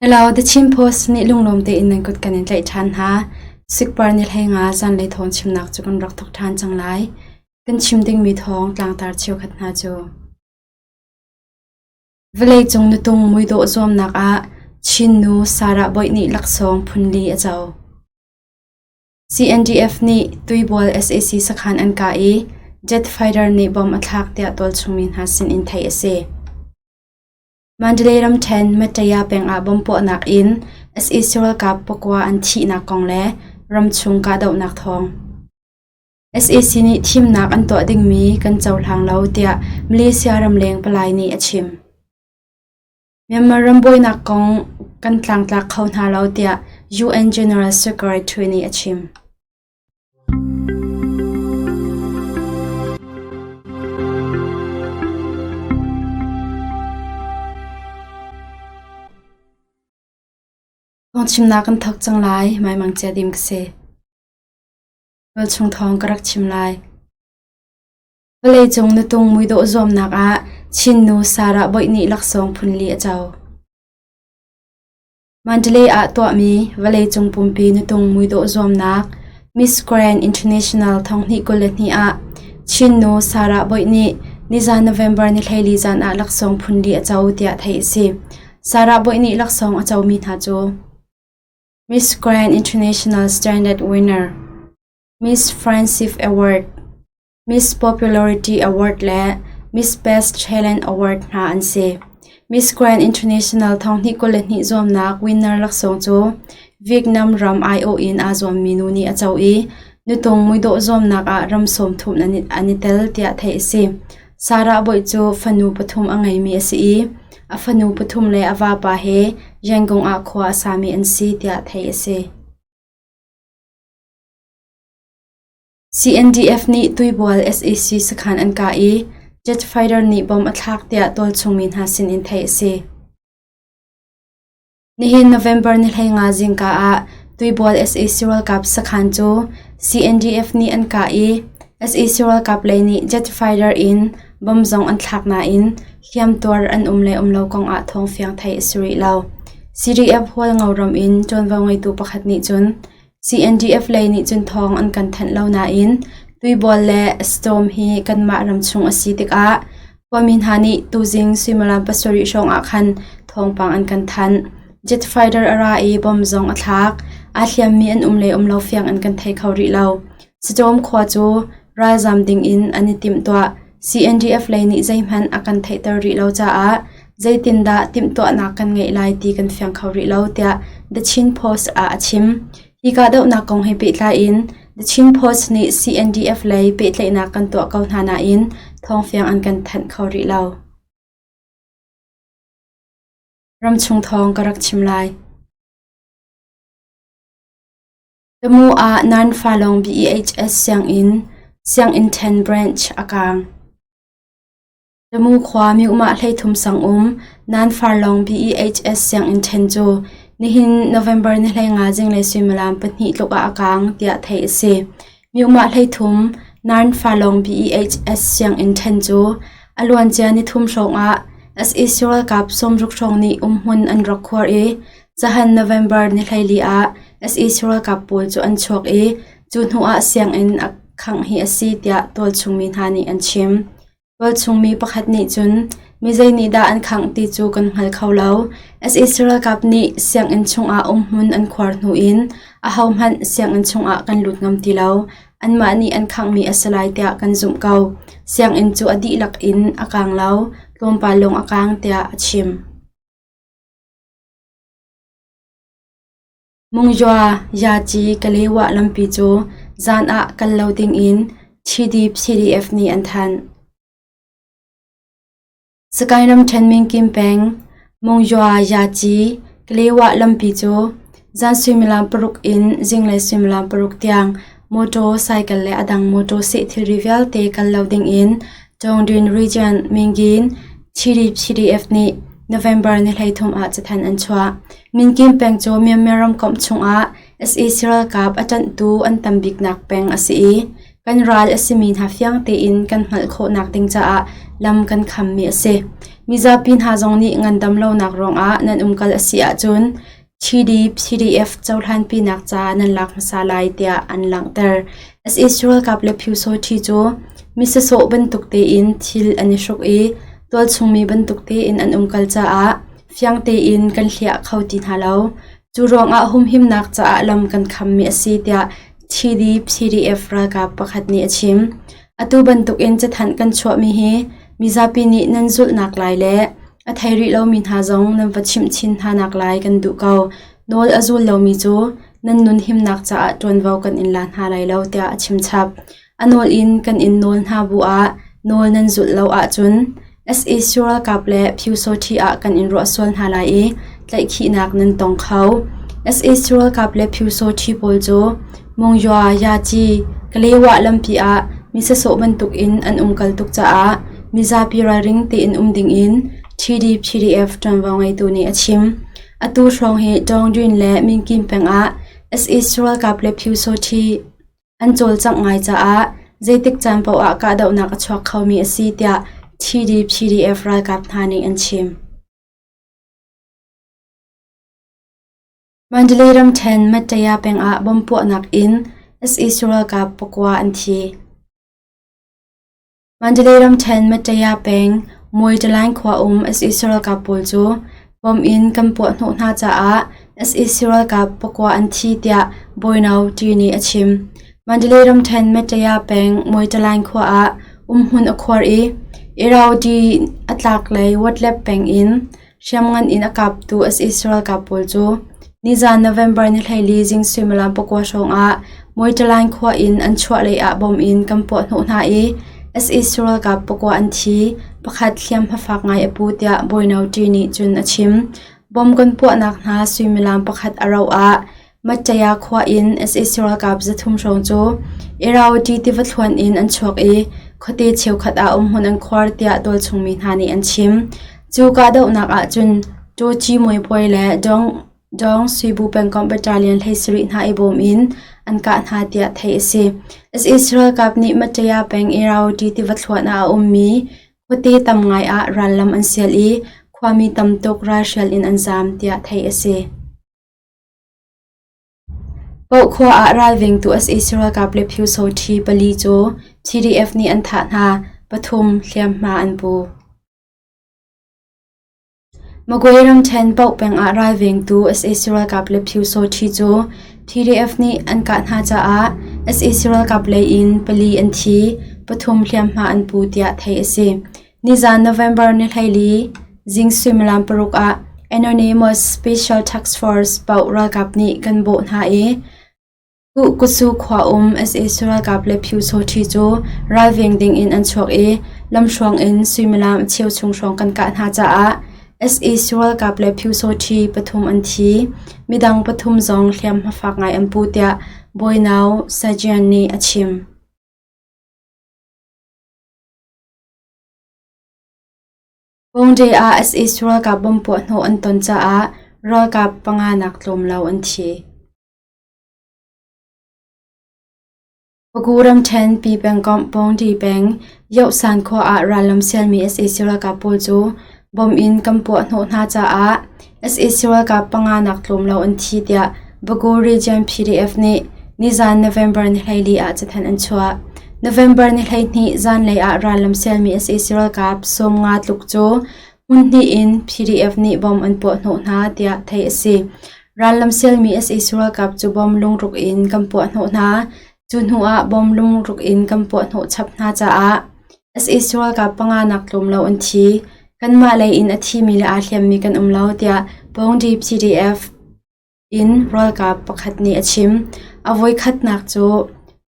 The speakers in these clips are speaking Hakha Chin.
Hello, The Chin Post nih lunglawm tein nan kut kan in tlaih ṭhan hna. Sikpar ni hlei nga zanlei thawng chimnak cu kan rak thawk ṭhan cang lai. Kan chim dingmi thawng tlangtar cheukhat hna cu. Vawleicung nutung muidawh zuamnak ah Chin nu Sarah Boih nih laksawng phunli a co. CNDF nih Tuibual sac sakhan an kah i jet fighter nih bom a thlak tiah tualchung mi hna sin in theih a si. Mandalay ramṭhen Mattaya peng ah bomb puahnak in sac ralkap pakua an thihnak kong le ramchung kahdohnak thawng. Sac nih thimnak an tuah dingmi kan cohlang lo tiah Malaysia ramleng palai nih a chim. Myanmar ram buainak kong kan tlangtlak kho hna lo tiah UN General Secretary nih a chim. Phungchimnak kan thawk cang lai, Maimang cia dim ka si. Tualchung thawng ka rak chim lai. Vawleicung nutung muidawh zuamnak ah Chin nu Sarah Boih nih laksawng phunli a co. Mandalay ah tuahmi vawleicung pumpi nutung muidawh zuamnak Miss Grand International 2022 ah Chin nu Sarah Boih nih nizan November ni 14 zan ah laksawng phunli a co tiah theih a si. Sarah Boih nih laksawng a comi hna cu Miss Grand International Standard Winner, Miss Friendship Award, Miss Popularity Award le Miss Best Talent Award hna an si. Miss Grand International 2022 zuamnak winner laksawng cu Vietnam ram aiawh in aa zuammi nu nih a co i nutung muidawh zuamnak ah ram 30 an i tel tiah theih a si. Sarah Boih cu fanu pathum a ngeimi a si i a fanu pathum le a vapa he Yangon ah khua a sami an si tiah theih a si. CNDF nih Tuibual sac sakhan an kah i jet fighter nih bomb a thlak tiah tualchung mi hna sinin theih a si. Nihin November ni 15 zingka ah Tuibual sac ralkap sakhan cu CNDF nih an kah i sac ralkap lei nih jet fighter in bomb zong an thlak nain hliamtuar an um le um lo kong ah thawngfiang theih a si rih lo. CDF Hualngo ram in ṭuanvo ngeitu pakhat nih cun CNDF lei nih cun thawng an kan thanh lo nain Tuibual le Storm hi kanmah ramchung a si tikah khuami hna nih tuzing suimilam pasarih hrawng ah khan thawngpang an kan thanh. Jet fighter a ra i bomb zong a thlak. Aa hliammi an um le um lo fiang an kan thei kho rih lo. Storm khua cu ralzam ding in an i timhtuah. CNDF lei nih zeihmanh a kan theihter rih lo caah zeitindah timhtuahnak kan ngeih lai ti kan fiang kho rih lo tiah The Chin Post ah a chim. Hi kahdohnak kong he pehtlai in The Chin Post nih CNDF lei pehtlaihnak kan tuah ko hna nain thawngfiang an kan thanh kho rih lo. Ramchung thawng ka rak chim lai. Tamu ah Nan Falong BEHS sianginn, sianginn 10 branch a kaang. Tamu khua Myuhmah 33 sang um Nan Farlong BEHS sianginn ṭhen cu nihin November ni 15 zinglei suimilam pahnih tluk ah a kaang tiah theih a si. Myuhmah 33 Nan Farlong BEHS sianginn ṭhen cu a luancia nithum hrawng ah sac ralkap 60 hrawng nih umhmun an rak khuar i Zahan November ni 14 ah sac ralkap pawl cu an chuak i cu hnu ah sianginn a khangh hi a si tiah tualchung mi hna nih an chim. Tualchung mi pakhat nih cun mi zei nih dah an khangh ti cu kan hngal kho lo. Sac ralkap nih sianginn chungah umhmun an khuar hnu in ahohmanh sianginn chungah kan lut ngam ti lo. Anmah nih an khanghmi a si lai tiah kan zumh ko. Sianginn cu a dihlak in a kaang lo, tlawmpal lawng a kaang tiah a chim. Mungzua Yaci Kalewa lampi cu zan ah kal lo dingin TD-PDF nih an thanh. Sakae ramṭhen Minkin peng Mungzua Yaci Kalewa lampi cu zan suimilam paruk in zinglei suimilam paruk tiang mawṭaw, cycle le a dang mawṭaw seh thilri vialte kal lo dingin Tawngdin Region Mingin TD-PDF nih November ni 13 ah cathanh an chuah. Minkin peng cu Myanmar ramkomh chungah sac ralkap a ṭanhtu an tam biknak peng a si i kan ral a simi hna fiang tein kan hngalh khawhnak ding caah lam kan khammi a si. Mizapi hna zong nih ngandam lonak ruangah nan umkal a si ahcun TD PDF cohlanpinak ca nan lak hmasa lai tiah an langhter. Sac ralkap le Pyusawṭhi cu mi sasawh bantuk tein thil an i hruk i tualchung mi bantuk tein an umkal caah fiang tein kan hliah kho ti hna lo. Cu ruangah humhimnak caah lam kan khammi a si tiah TD PDF ralkap pakhat nih a chim. Atu bantukin cathanh kan chuahmi hi mizapi nih nan zulhnak lai le a thei rih lomi hna zong nan va chimh chin hna nak lai kan duh ko. Nawl a zul lomi cu nan nun himnak caah ṭuanvo kan in la hna lai lo tiah a chim chap. A nawl in kan in nawl hna bu ah nawl nan zulh lo ahcun sac ralkap le Pyusawṭhi ah kan in ruah sual hna lai i tlaihkhihnak nan tong kho. Sac ralkap le Pyusawṭhi pawl cu Mungywaa Yaci Kalewa lampi ah mi sasawh bantukin an umkal tuk caah mizapi ralring tein um dingin TD-PDF ṭuanvo ngeitu nih a chim. Atu hrawng hi Dongdwin le Minkin peng ah sac ralkap le Pyusawṭhi an cawlcangh ngai caah zeitik caan paoh ah kahdohnak a chuak khomi a si tiah TD-PDF ralkap hna nih an chim. Mandalay ramṭhen Mattaya peng ah bomb puahnak in sac ralkap pakua an thi. Mandalay ramṭhen Mattaya peng Muaytalain khua um sac ralkap pawl cu bomb in kan puahhnawh hna caah sac ralkap pakua an thi tiah Bawino Ṭi nih a chim. Mandalay ramṭhen Mattaya peng Muaytalain khua ah umhmun a khuar i Irrawaddy a tlaklei Watlep peng in Hriamngan in a kaptu sac ralkap pawl cu nizan November ni 14 zing suimilam 9 hrawng ah Muaytalain khua in an chuahlei ah bom in kan puahhnawh hna i sac ralkap pakua an thi, pakhat hliamhma fak ngai a pu tiah Bawino Ṭi nih cun a chim. Bom kan puahnak hna suimilam pakhat a rauh ah Mattaya khua in sac ralkap 300 hrawng cu Irrawaddy tiva thluan in an chuak i khuate cheukhat ah umhmun an khuar tiah tualchung mi hna nih an chim. Cu kahdohnak ahcun Ṭawci Muipuai le Dawng Suibu pengkomh battalion 17 hna i bawm in an kah hna tiah theih a si. Sac ralkap nih Mattaya peng Irrawaddy tiva thluan ah a ummi khuate tam ngai ah rallam an sial i khuami tam tuk ralhrial in an zaam tiah theih a si. Pohkhua ah ralvengtu sac ralkap le Pyusawṭhi pali cu PDF nih an thah hna, pathum hliamhma an pu. Magway ramṭhen Paoh peng ah ralvengtu sac ralkap le Pyusawṭhi cu PDF nih an kah hna caah sac ralkap lei in pali an thi, pathum hliamhma an pu tiah theih a si. Nizan November ni 14 zing suimilam 6 ah Anonymous Special Task Force paoh ralkap nih kan bawh hna i Kuhkusu khua um sac ralkap le Pyusawṭhi cu ralveng ding in an chuak i lamhruang in suimilam a cheu chung hrawng kan kah hna caah sac ralkap le Pyusawṭhi pathum an thi. Midang pathum zong hliamhma fak ngai an pu tiah Bawinau Sajian nih a chim. Bawngṭe ah sac ralkap bomb puahhnawh an ton caah ralkap panga nak tlawm lo an thi. Pagu ramṭhen Pi pengkomh Bawngṭi peng Yohsan khua ah rallam sialmi sac ralkap pawl cu bomb in kan puahhnawh hna caah sac ralkap panga nak tlawm lo an thi tiah Bago Region PDF nih nizan November ni 14 ah cathanh an chuah. November ni 12 zanlei ah rallam sialmi sac ralkap 50 tluk cu hmunhnih in PDF nih bomb an puahhnawh hna tiah theih a si. Rallam sialmi sac ralkap cu bomb lungruk in kan puahhnawh hna. Cu hnu ah bomb lungruk in kan puahhnawh chap hna caah sac ralkap panga nak tlawm lo an thi. Kanmah lei in a thimi le aa hliammi kan um lo tiah Bawngdi PDF in ralkap pakhat nih a chim. A voikhatnak cu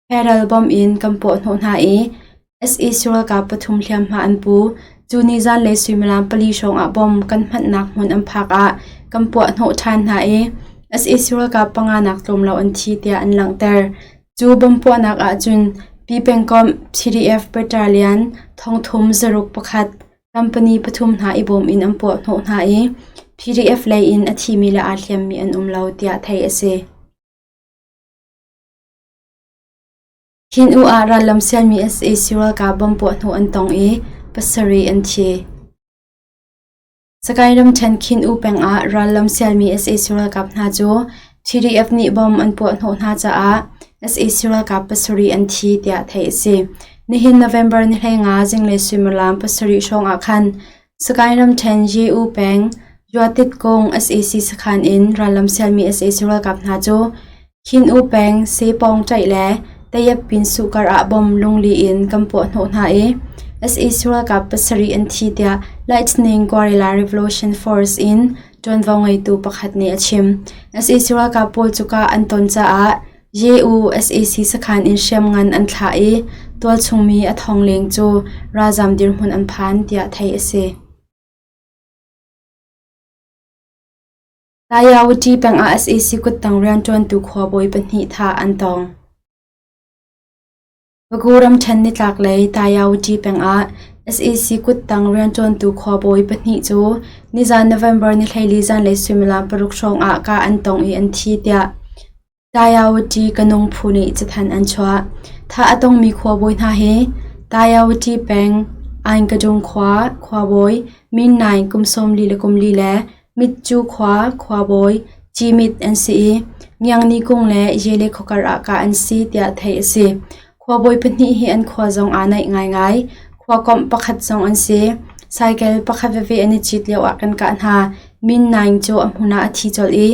Feral bomb in kan puahhnawh hna i sac ralkap pathum hliamhma an pu. Cu ni zanlei suimilam pali hrawng ah bomb kan hmanhnak hmun an phak ah kan puahhnawh ṭhan hna i sac ralkap panga nak tlawm lo an thi tiah an langhter. Cu bomb puahnak ahcun Pi pengkomh PDF battalion thongthum zaruk pakhat Company pathum hna i bawm in an puahhnawh hna i PDF lei in a thimi le aa hliammi an um lo tiah theih a si. Khin U ah rallam sialmi sac ralkap bomb puahhnawh an tong i pasarih an thi. Sagaing ramṭhen Khin U peng ah rallam sialmi sac ralkap hna cu PDF nih bomb an puahhnawh hna caah sac ralkap pasarih an thi tiah theih a si. Nihin November ni 15 zinglei suimilam pasarih hrawng ah khan Sagaing ramṭhen Ye U peng Yuatit kung sac sakhan in rallam sialmi sac ralkap hna cu Khin U peng Sepawng ṭaih le Tayap-pin suh kar ah bomb lungli in kan puahhnawh hna i sac ralkap pasarih an thi tiah Lightning Guerrilla Revolution Force in ṭuanvo ngeitu pakhat nih a chim. Sac ralkap pawl cu kah an ton caah Ye-U sac sakhan in hriamngan an thlah i tualchung mi a thong leng cu ralzam dirhmun an phan tiah theih a si. Tayawati peng ah sac kuttang rianṭuantu khuabawi pahnih thah an tong. Bagu ramṭhen nitlaklei Tayawati peng ah sac kuttang rianṭuantu khuabawi pahnih cu nizan November ni 14 zanlei suimilam paruk hrawng ah kah an tong i an thi tiah Tayawati Kanung phu nih cathanh an chuah. Thah a tongmi khuabawi hna hi Tayawati peng Ainkadung khua khuabawi Min Naing kum 44 le Mitcu khua khuabawi Cimit an si i Ngiangni kung le Yele khuakar ah kah an si tiah theih a si. Khuabawi pahnih hi an khua zong aa naih ngaingai. Khuakomh pakhat zong an si. Saikel pakhat veve an i cit lioah kan kah hna. Min Naing cu a hmun ah a thi colh i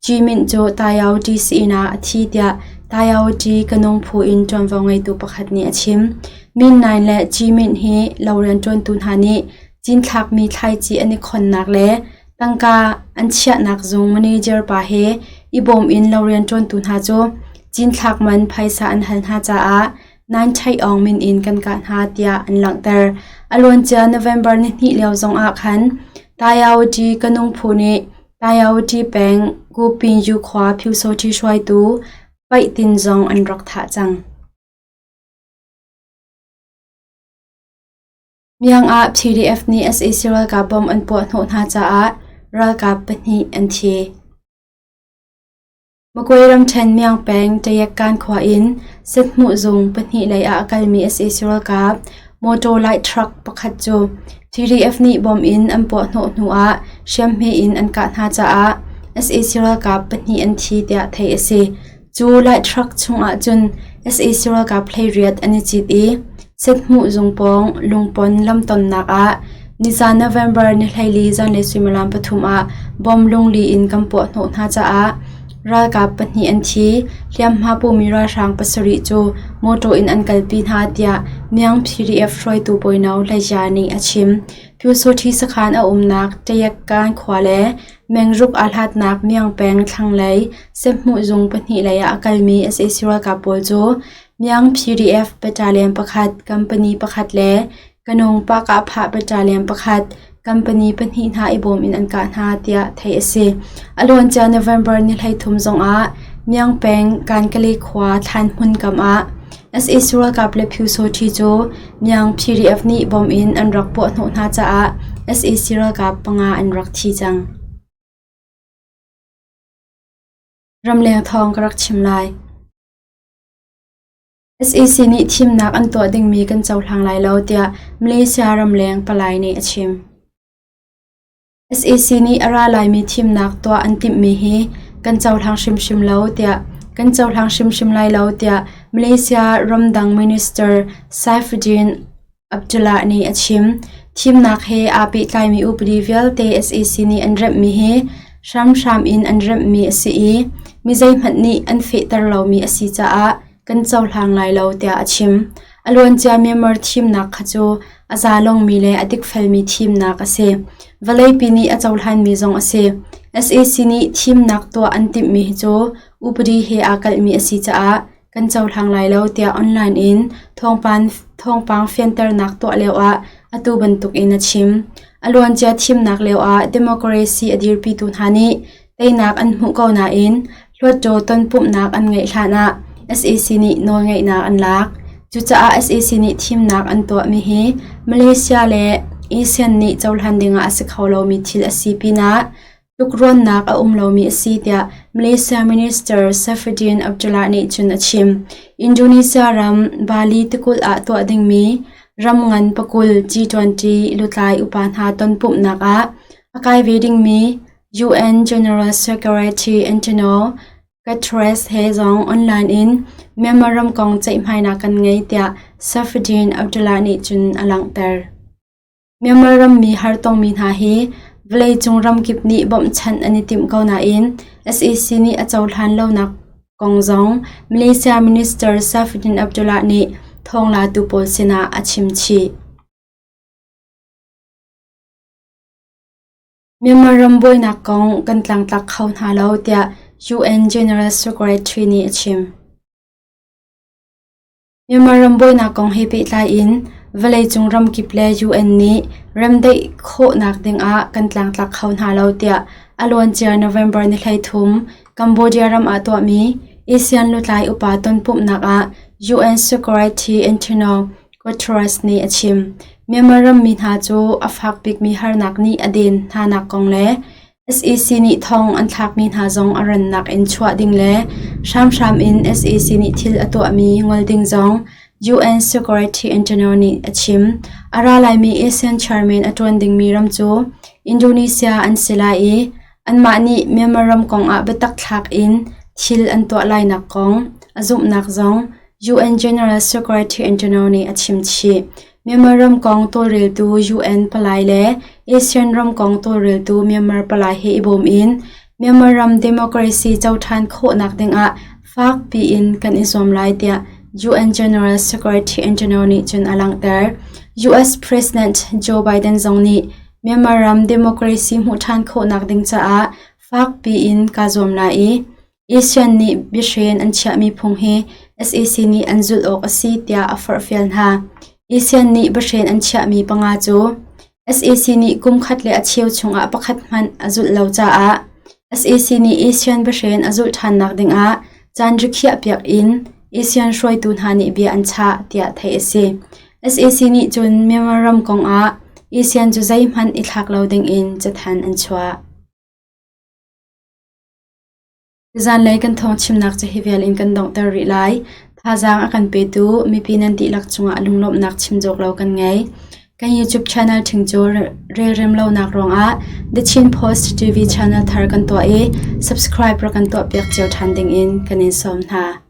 Cimit cu Tayawti sii ah a thi tiah Tayawti Kanung phu in ṭuanvo ngeitu pakhat nih a chim. Min Naing le Cimit hi lo rianṭuantu hna nih cinthlakmi thlaici an i khonnak le tangka an chiahnak zung manager pa he i bawm in lo rianṭuantu hna cu cinthlak man phaisa an hal hna caah Nine Ṭhaih Aung min in kan kah hna tiah an langhter. A luancia November nihnih lio zong ah khan Tayawati Kanung phu nih Tayawati peng Gupinyu khua Pyusawṭhi hruaitu Paih Tin zong an rak thah cang. Miang ah PDF nih sac ralkap bomb an puahhnawh hna caah ralkap pahnih an thi. Magway ramṭhen Miang peng Tayakkan khua in Sethmuh zung pahnih lei ah a kalmi sac ralkap motor light truck pakhat cu PDF nih bomb in an puahhnawh hnu ah hriamhme in an kah hna caah sac ralkap pahnih an thi tiah theih a si. Cu light truck chungah cun sac ralkap hleiriat an i cit i Sethmuh zung pawng lungpon lamtonnak ah nizan November ni 14 zanlei suimilam pathum ah bomb lungli in kan puahhnawh hna caah ralkap pahnih an thi. Hliamhma pumi ralhrang pasarih cu mawṭaw in an kalpi hna tiah Miang PDF hruaitu Bawino Hlei nih a chim. Pyusawṭhi sakhan a umnak Tayakkan khua le Mengruk aa hlatnak Miang peng thlanglei Sehhmuh zung pahnih lei ah a kalmi sac ralkap pawl cu Miang PDF battalion pakhat, company pakhat le Kanung Pahkahphah battalion pakhat, company pahnih hna i bawm in an kah hna tiah theih a si. A luancia November ni 13 zongah Miang peng Kankale khua thlanhmun kam ah sac ralkap le Pyusawṭhi cu Miang PDF nih bom in an rak puahhnawh hna caah sac ralkap panga an rak thi cang. Ramleng thawng ka rak chim lai. Sac nih thimnak an tuah dingmi kan cohlang lai lo tiah Malaysia ramleng palai nih a chim. Sac nih a ra laimi thimnak tuah an timhmi hi kan cohlang hrimhrim lo tiah kan cohlang hrimhrim lai lo tiah Malaysia ramdang minister Saifuddin Abdullah nih a chim. Thimnak he aa pehtlaimi upadi vialte sac nih an remhmi hi hramhram in an remhmi a si i mi zeihmanh nih an fehter lomi a si caah kan cohlang lai lo tiah a chim. A luancia Myanmar thimnak kha cu a zalongmi le a dikfelmi thimnak a si. Vawleipi nih a cohlanmi zong a si. Sac nih thimnak tuah an timhmi hi cu upadi he aa kalhmi a si caah kan cohlang lai lo tiah online in thawngpang fianternak tuah lioah atu bantukin a chim. A luancia thimnak lioah democracy a dirpitu hna nih teinak an hmuh ko nain Hluttaw tonpumhnak an ngeih hlanah sac nih nawlngeihnak an lak. Cucaah sac nih thimnak an tuahmi hi Malaysia le ASEAN nih cohlan dingah a si kho lomi thil a si pinah tlukruannak a um lomi a si tiah Malaysia Minister Saifuddin Abdullah nih cun a chim. Indonesia ram Bali tikulh ah tuah dingmi ram ngan pakul G20 lutlai upa hna tonpumhnak ah. A kai ve dingmi UN General Secretary Antonio Guterres he zong online in Myanmar ram kong ceihmainak kan ngei tiah Saifuddin Abdullah nih cun a langhter. Myanmar rammi hartongmi hna hi vawleicung ramkip nih bawmhchanh an i timh ko nain sac nih a cohlan lonak kong zong Malaysia Minister Saifuddin Abdullah nih thawnglatu pawl sinah a chim chih. Myanmar ram buainak kong kan tlangtlak kho hna lo tiah UN General Secretary nih a chim. Myanmar ram buainak kong he pehtlai in vawleicung ramkip le UN nih remdaih khawhnak dingah kan tlangtlak kho hna lo tiah a luancia November ni 13 Cambodia ram ah tuahmi ASEAN lutlai upa tonpumhnak ah UN Secretary Antonio Guterres nih a chim. Myanmar rammi hna cu a fak bikmi harnak nih a den hnanak kong le sac nih thong an thlakmi hna zong a rannak in chuah ding le hramhram in sac nih thil a tuahmi ngol ding zong UN Secretary Antonio nih a chim. A ra laimi ASEAN chairman a ṭuan dingmi ram cu Indonesia an si lai i anmah nih Myanmar ram kongah biatak thlak in thil an tuah lainak kong a zumhnak zong UN General Secretary Antonio nih a chim chih. Myanmar ram kong tawlreltu UN palai le ASEAN ram kong tawlreltu Myanmar palai he i bawm in Myanmar ram democracy coṭhan khawhnak dingah fakpi in kan i zuam lai tiah UN General Secretary Antonio nih cun a langhter. US President Joe Biden zong nih Myanmar ram democracy hmuh ṭhan khawhnak ding caah fakpi in kaa zuam lai i ASEAN nih biahren an chiahmi phung hi sac nih an zulh awk a si tiah a forhfial hna. ASEAN nih biahren an chiahmi panga cu sac nih kum khat le a cheu chungah pakhat hmanh a zulh lo caah sac nih ASEAN biahren a zulh ṭhannak dingah caan rikhiahpiak in ASEAN hruaitu hna nih bia an chah tiah theih a si. Sac nih cun Myanmar ram kongah ASEAN cu zeihmanh i thlak lo dingin cathanh an chuah. Zanlei kan thawngchimnak cu hi vial in kan donghter rih lai. Thazaang a kan petu mipi nan dihlak cungah lunglawmhnak chim cawk lo kan ngei. Kan YouTube channel ṭhing cu relrem lonak ruangah The Chin Post TV channel thar kan tuah i subscribe rak kan tuahpiak cio ṭhan dingin kan in sawm hna.